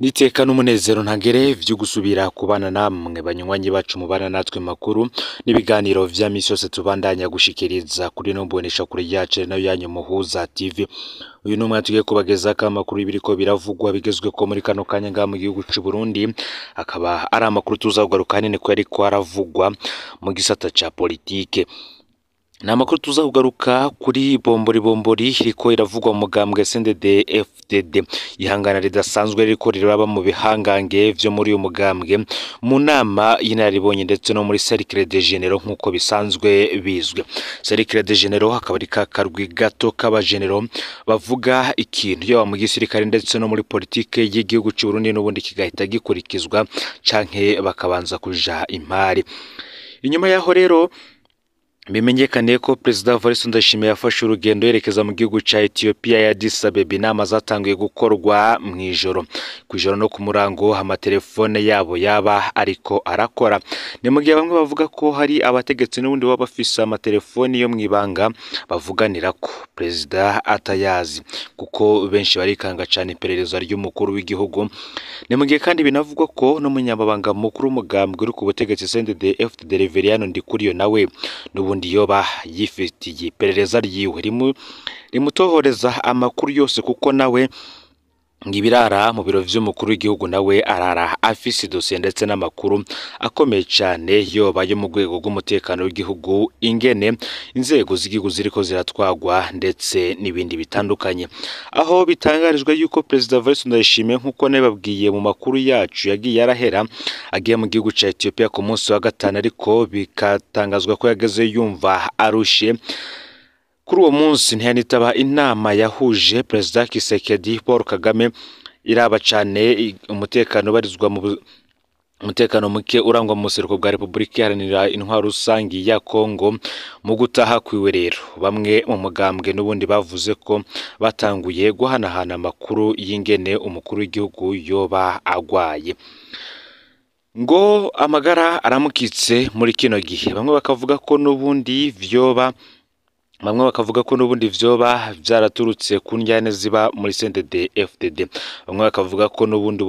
Niteka n'umunezero ntangere vyo gusubira kubana namwe banywanyi bacu mubana natwe makuru n'ibiganiro vya misi yose tubandanya gushikiriza kuri no mbonesha kuri yacu nayo yanyu Muhuza TV. Uyu numwe tugiye kubagezako amakuru y'ibiriko biravugwa bigezweko muri kano kanya ngaha mu gihugu c'u Burundi, akaba ari amakuru tuzakugaruka hanini ko yariko aravugwa mu gisata ca politike. Ni amakuru tuza kugaruka kuri bombori bombori iriko iravugwa mu mugambwe CNDD FDD, ihangana ridasanzwe ririko riraba mu bihangange vyo muri uyu mugambwe mu nama y'inararibonye ndetse no muri Cercle des Généraux nk'uko bisanzwe bizwi. Cercle des Généraux akaba ari ka karwi gato k'abagenero bavuga ikintu yaba mu gisirikare ndetse no muri politike y'igihugu c'u Burundi, n'ubundi kigahita gikurikizwa canke bakabanza kuja impari. Inyuma yaho rero bimenyekane ko Perezida Evariste Ndayishimiye yafashe urugendo yerekeza mu gihugu ca Ethiopia ya Addis Abeba. Inama zatanguye gukorwa mw'ijoro, kw'ijoro no ku murango amatelefone yabo yaba ariko arakora. Ni mu gihe bamwe bavuga ko hari abategetsi n'ubundi baba bafise amatelefoni yo mw'ibanga bavuganirako Perezida atayazi, kuko benshi barikanga cane iperereza ry'umukuru w'igihugu. Ni mu gihe kandi binavugwa ko n'umunyamabanga mukuru w'umugambwe uri ku butegetsi CNDD FDD Reveriyano Ndikuriyo nawe n'ubundi yoba yifitiye iperereza ryiwe rimutohoreza amakuru yose, kuko nawe ngibirara mu biro vy'umukuru w'igihugu nawe arara afise idosiye ndetse n'amakuru akomeye cane yoba yo mu rwego rw'umutekano w'igihugu, ingene inzego z'igihugu ziriko ziratwagwa ndetse n'ibindi bitandukanye. Aho bitangarijwe yuko Perezida Evariste Ndayishimiye, nk'uko nabibabwiye mu makuru yacu yagiye arahera, agiye mu gihugu ca Ethiopia ku munsi wa gatanu, ariko bikatangazwa ko yageze yumva arushe. Kuri uwo munsi ntiyanitaba inama yahuje Perezida Kisekedi Paul Kagame iraba cane umutekano ubarizwa mu umutekano muke urangwa mu buseruko bwa Repubulika Iharanira Intwaro Rusangi ya Kongo. Mu gutaha kwiwe rero bamwe mu mugambwe n'ubundi bavuze ko batanguye guhanahana amakuru y'ingene umukuru w'igihugu yoba agwaye, ngo amagara aramukitse muri kino gihe. Bamwe bakavuga ko n'ubundi vyoba bamwe bakavuga ko n'ubundi vyoba vyaraturutse ku ndyane ziba muri CNDD FDD. Bamwe bakavuga ko n'ubundi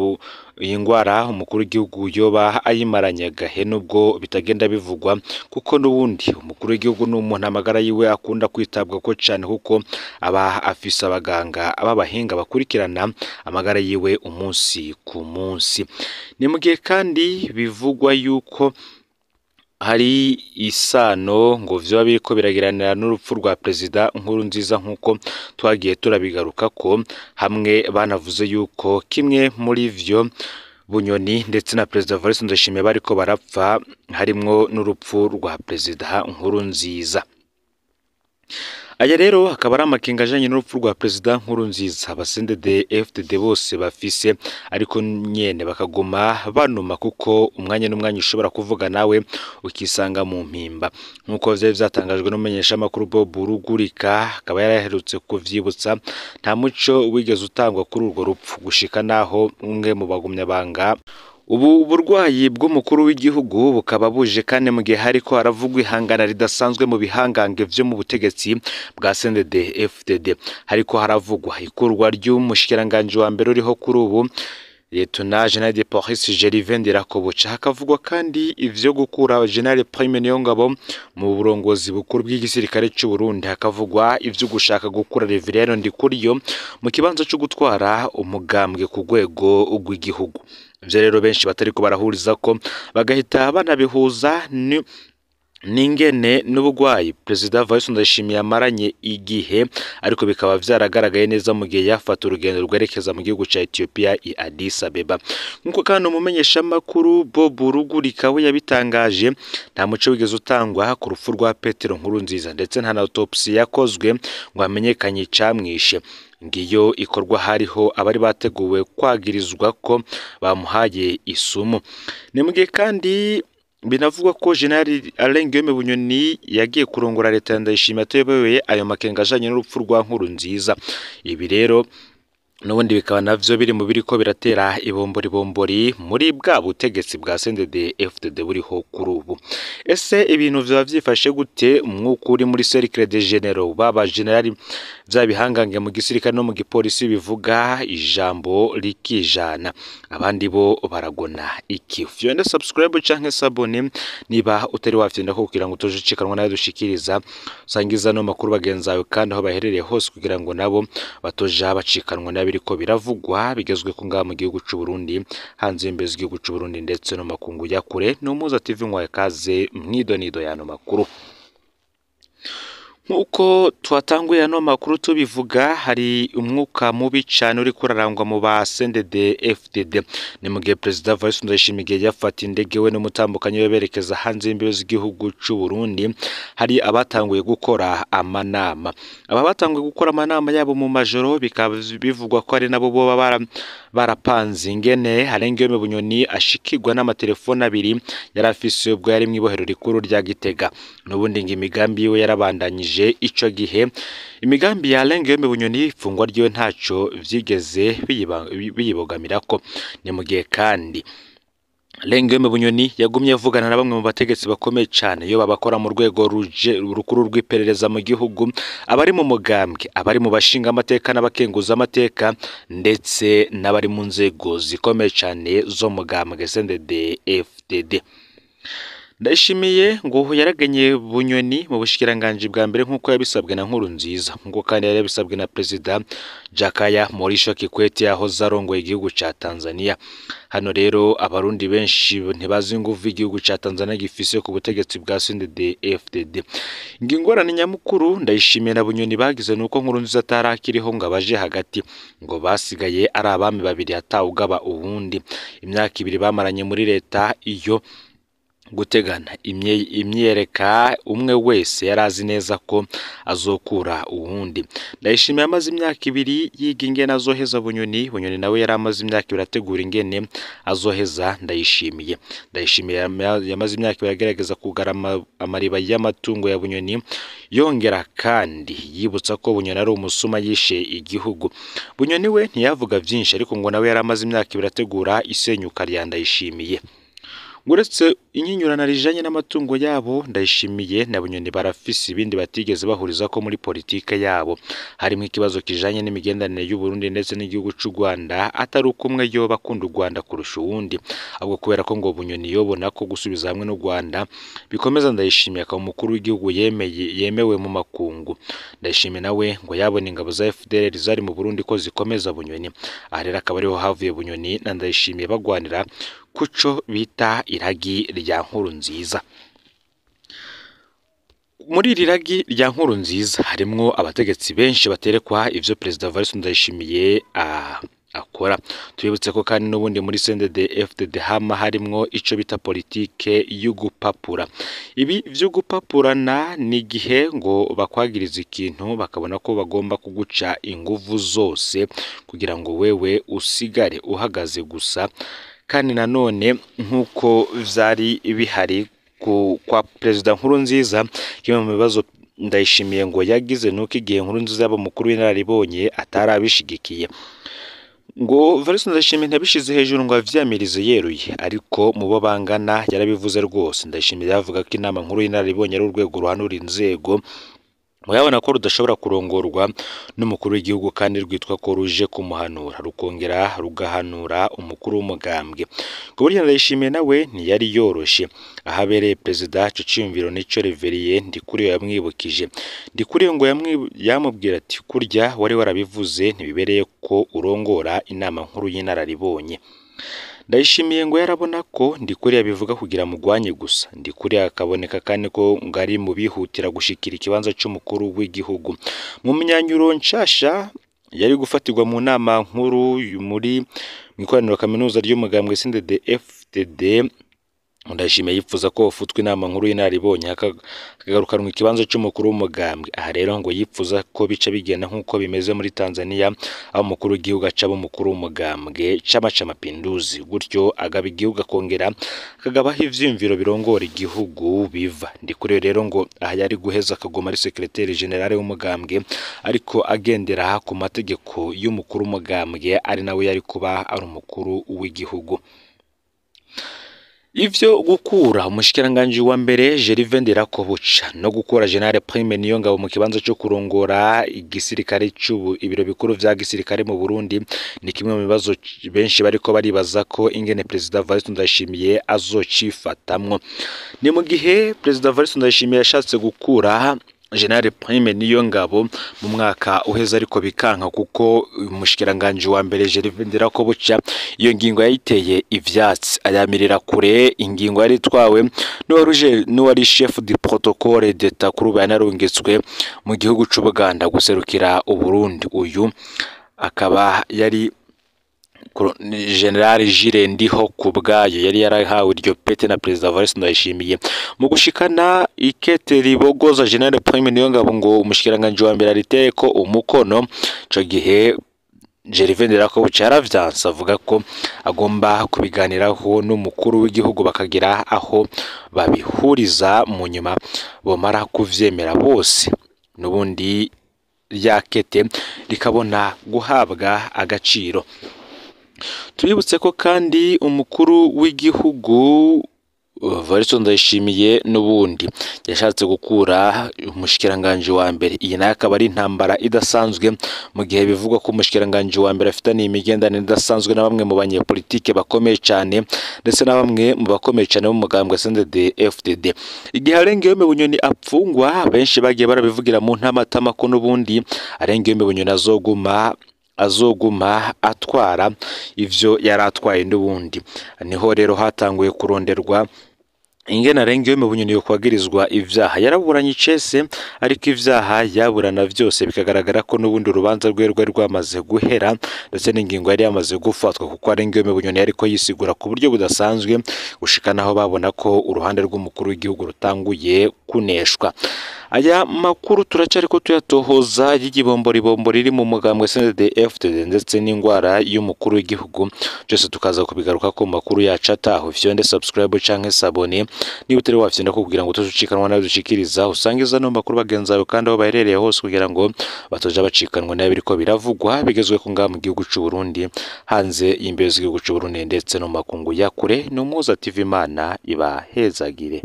iyi ngwara umukuru w'igihugu yoba ayimaranye agahe, nubwo bitagenda bivugwa, kuko n'ubundi umukuru w'igihugu ni umuntu amagara yiwe akunda kwitabwako cane, kuko aba afise abaganga b'abahinga bakurikirana amagara yiwe umunsi ku munsi. Ni mu gihe kandi bivugwa yuko hari isano ngo vyoba biriko biragiranira n'urupfu rwa Perezida Nkurunziza, nk'uko twagiye turabigarukako. Hamwe banavuze yuko kimwe muri vyo Bunyoni ndetse na Perezida Evariste Ndayishimiye bariko barapfa harimwo n'urupfu rwa Perezida Nkurunziza. Aya rero akaba ari amakenga ajanye n'urupfu rwa Perezida Nkurunziza aba CNDD FDD bose bafise, ariko nyene bakaguma banuma, kuko umwanya n'umwanya ushobora kuvuga nawe ukisanga mu mpimba, nk'uko vyari vyatangajwe n'umumenyeshamakuru Bob Rugurika, akaba yaraherutse kuvyibutsa. Nta muco wigeze utangwa kuri urwo rupfu gushika naho umwe mu bagumyabanga. Ubu burwayi bw'umukuru w'igihugu bukaba buje kandi mu gihe hariko haravugwa ihangana ridasanzwe mu bihangange vyo mu butegetsi bwa CNDD FDD. Hariko haravugwa ikurwa ry'umushikiranganji wa mbere uriho kuri ubu, Lieutenant General de Police Gervais Ndirakobuca. Hakavugwa kandi ivyo gukura General Prime Niyongabo mu burongozi bukuru bw'igisirikare c'u Burundi. Hakavugwa ivyo gushaka gukura Reveriyano Ndikuriyo mu kibanza co gutwara umugambwe ku rwego rw'igihugu. Ivyo rero benshi batariko barahuriza ko bagahita banabihuza n'ingene n'ubugwayi Perezida Evariste Ndayishimiye amaranye igihe, ariko bikaba vyaragaragaye neza mu gihe yafata urugendo rwerekeza mu gihugu ca Ethiopia i Addis Abeba. Nk'uko kandi umumenyeshamakuru Bob Rugurika we yabitangaje, nta muco wigeze utangwa ku rupfu rwa Petero Nkurunziza, ndetse nta na autopsy yakozwe ngo hamenyekanye icamwishe. Ngiyo ikorwa hariho abari bateguwe kwagirizwa ko bamuhaye isumu. Ni mu gihe kandi binavugwa ko General Alain Guillaume Bunyoni yagiye kurongora leta ya Ndayishimiye atayobewe ayo makenga ajanye n'urupfu rwa Nkurunziza. Ibi rero N'ubundi bikaba navyo biri mu biriko biratera ibomboribombori muri bwa butegetsi bwa CNDD FDD buriho kuri ubu. Ese ibintu vyoba vyifashe gute umwuka uri muri Cercle des Généraux, baba generali vya bihangange mu gisirikare no mu gipolisi bivuga ijambo rikijana, abandi bo baragona iki? Fyonda subscribe canke s'abonner niba utari wafyonda ko kugira ngo utoje nayo dushikiriza, usangiza no makuru bagenzi bawe kandi aho baherereye hose kugira ngo nabo batoja bacikanwa n'abiriko biravugwa bigezwe ko ngaha mu gihugu c'u Burundi, hanze y'imbibe z'igihugu c'u Burundi ndetse no makungu ya kure. Ni Umuhuza TV nkwaye kaze mwidonido y'ano makuru. Nk'uko twatanguye ano makuru tubivuga, hari umwuka mubi cane uriko urarangwa mu ba CNDD FDD. Ni mu gihe Perezida Evariste Ndayishimiye yafata indege we n'umutambukanyi we berekeza hanze y'imbibe z'igihugu c'u Burundi, hari abatanguye gukora amanama. Aba batanguye gukora amanama yabo mu majoro, bikaba bivugwa ko ari nabo boba barapanze ingene Alain-Guillaume Bunyoni ashikirwa n'amatelefone abiri yari afise ubwo yari mw'ibohero rikuru rya Gitega. N'ubundi ngo imigambi yiwe yarabandanyije ico gihe. Imigambi ya Alain-Guillaume Bunyoni, ifungwa ryiwe ntaco vyigeze biyibogamirako. Ni mu gihe kandi Alain-Guillaume Bunyoni yagumye avugana na bamwe mu bategetsi bakomeye cane, iyo babakora mu rwego rukuru rw'iperereza mu gihugu, abari mu mugambwe, abari mu bashinga amateka n'abakenguza amateka, ndetse n'abari mu nzego zikomeye cane zo mugambwe CNDD FDD. Ndayishimiye ngo yaragenye Bunyoni mu bushikiranganji bwa mbere nk'uko yabisabwe na Nkurunziza, nk'uko kandi yari yabisabwe na Perezida Jakaya Mrisho Kikwete yahoze arongoye igihugu ca Tanzania. Hano rero abarundi benshi ntibazi inguvu igihugu ca Tanzania gifise ku butegetsi bwa CNDD FDD. Ingorane nyamukuru Ndayishimiye na Bunyoni bagize nuko Nkurunziza atarakiriho ngo abaje hagati, ngo basigaye ari abami babiri atawugaba uwundi. Imyaka ibiri bamaranye muri leta iyo gutegana imyereka, umwe wese yarazi neza ko azokura uwundi. Ndayishimiye amaze imyaka ibiri yiga ingene azoheza Bunyoni, Bunyoni nawe yari amaze imyaka ibiri ategura ingene azoheza Ndayishimiye. Ndayishimiye yamaze imyaka ibiri agerageza kugara amariba y'amatungo ya Bunyoni, yongera kandi yibutsa ko Bunyoni ari umusuma yishe igihugu. Bunyoni we ntiyavuga vyinshi, ariko ngo nawe yari amaze imyaka ibiri ategura isenyuka rya Ndayishimiye. Uretse inyinyurana rijanye n'amatungo yabo, Ndayishimiye na Bunyoni barafise ibindi batigeze bahuriza ko muri politike yabo, harimo ikibazo kijanye n'imigenderanire y'u Burundi ndetse n'igihugu c'u Rwanda, atari uko umwe yoba akunda u Rwanda kurusha uwundi, ahubwo kubera ko ngo Bunyoni yobona ko gusubiza hamwe n'u Rwanda bikomeza Ndayishimiye akaba umukuru w'igihugu yemewe mu makungu. Ndayishimiye nawe ngo yabona ingabo za FDLR zari mu Burundi ko zikomeza Bunyoni. Aha rero akaba ariho havuye Bunyoni na Ndayishimiye bagwanira kuco bita iragi rya Nkurunziza. Muri iri ragi rya Nkurunziza harimwo abategetsi benshi baterekwa ivyo Perezida Evariste Ndayishimiye akora. Tubibutse ko kandi n'ubundi muri CNDD FDD hama harimwo ico bita politike y'ugupapura. Ibi vyo gupapurana ni igihe ngo bakwagiriza ikintu bakabona ko bagomba kuguca inguvu zose kugira ngo wewe usigare uhagaze gusa. Kandi nanone nk'uko vyari bihari kwa Perezida Nkurunziza, kimwe mu bibazo Ndayishimiye ngo yagize nuko igihe Nkurunziza yaba umukuru w'inararibonye atarabishigikiye. Ngo Evariste Ndayishimiye ntiyabishize hejuru ngo avyamirize yeruye, ariko mu bo bangana yarabivuze rwose. Ndayishimiye yavuga ko inama nkuru y'inararibonye ari urwego ruhanura inzego, murabona ko rudashobora kurongorwa n'umukuru w'igihugu kandi rwitwa ko ruje kumuhanura, rukongera rugahanura umukuru w'umugambwe. Ku buryo Ndayishimiye nawe ntiyari yoroshe. Aho abereye perezida, ico ciyumviro nico Reverien Ndikuriyo yamwibukije. Ndikuriyo ngo yamubwira ati kurya wari warabivuze ntibibereye ko urongora inama nkuru y'inararibonye. Ndayishimiye ngo yarabona ko Ndikuriyo abivuga kugira mugwanye gusa. Ndikuriyo akaboneka kandi ko ngo ari mu bihutira gushikira ikibanza c'umukuru w'igihugu. Mu myanyuro nshasha yari gufatirwa mu nama nkuru muri mw'ikoraniro kaminuza ry'umugambwe CNDD FDD Ndayishimiye yipfuza ko hofutwa inama nkuru y'inararibonye hakagarukanwa ikibanza c'umukuru w'umugambwe. Aha rero ngo yipfuza ko bica bigenda nk'uko bimeze muri Tanzania, aho umukuru w'igihugu aca aba umukuru w'umugambwe Chama ca Mapinduzi, gutyo agaba igihugu akongera akagabaho ivyiyumviro birongora igihugu biva. Ndikuriyo rero ngo aha yari guheza akaguma ari secrétaire général w'umugambwe, ariko agendera ku mategeko y'umukuru w'umugambwe, ari nawe yari kuba ari umukuru w'igihugu. Ivyo gukura umushikiranganji wa mbere Gervais Ndirakobuca no gukura General Prime Niyongabo mu kibanza co kurongora igisirikare c'ubu ibiro bikuru vya gisirikare mu Burundi ni kimwe mu bibazo benshi bariko baribaza ko ingene Perezida Evariste Ndayishimiye azocifatamwo. Ni mu gihe Perezida Evariste Ndayishimiye yashatse gukura General Prime Niyongabo mu mwaka uheze, ariko bikanka kuko umushikiranganji wa mbere Gervais Ndirakobuca iyo ngingo yayiteye ivyatsi, ayamirira kure ingingo yari itwawe n'uwari chef du protocole d'Etat kuri ubu yanarungitswe mu gihugu c'Ubuganda guserukira Uburundi. Uyu akaba yari General Jules Ndiho Kubwayo, yari yarahawe iryo pete na Perezida Evariste Ndayishimiye. Mu gushikana ikete ribogoza General Prime Niyongabo ngo umushikiranganji wa mbere ariteko umukono, ico gihe Gervais Ndirakobuca yaravyanse, avuga ko agomba kubiganiraho n'umukuru w'igihugu bakagira aho babihuriza, mu nyuma bomara kuvyemera bose n'ubundi rya kete rikabona guhabwa agaciro. Tubibutse ko kandi umukuru w'igihugu Evariste Ndayishimiye n'ubundi yashatse gukura umushikiranganji wa mbere. Iyi nayo akaba ari intambara idasanzwe, mu gihe bivugwa ko umushikiranganji wa mbere afitaniye imigenderanire idasanzwe na bamwe mu banyepolitike bakomeye cyane, ndetse na bamwe mu bakomeye cyane b'umugambwe CNDD-FDD. Igihe Alain-Guillaume Bunyoni apfungwa, benshi bagiye barabivugira mu ntamatama ko n'ubundi Alain-Guillaume Bunyoni azoguma atwara ivyo yari atwaye n'ubundi. Niho rero hatanguye kuronderwa ingene Alain-Guillaume Bunyoni yokwagirizwa ivyaha. Yaraburanye icese, ariko ivyaha yaburana vyose bikagaragara ko n'ubundi urubanza rwe rwari rwamaze guhera, ndetse n'ingingo yari yamaze gufatwa, kuko Alain-Guillaume Bunyoni yariko yisigura ku buryo budasanzwe, gushika naho babona ko uruhande rw'umukuru w'igihugu rutanguye kuneshwa. Aya makuru turacariko tuyatohoza y'igibomboribombo riri mu mugambwe CNDD-FDD ndetse n'ingwara y'umukuru w'igihugu, byose tukaza kubigaruka ko makuru yacu ataho. Fyonde subscribe canke s'abonner niba utari wafyonda, kugira ngo utazucikanwa nayo dushikiriza, usangiza no makuru bagenzi bawe kandi aho baherereye hose, kugira ngo batoja bacikanwa nayo biriko biravugwa bigezwe ko ngaha mu gihugu c'u Burundi, hanze y'imbibe z'igihugu c'u Burundi, ndetse no makungu ya kure. Ni Umuhuza TV, Imana ibahezagire.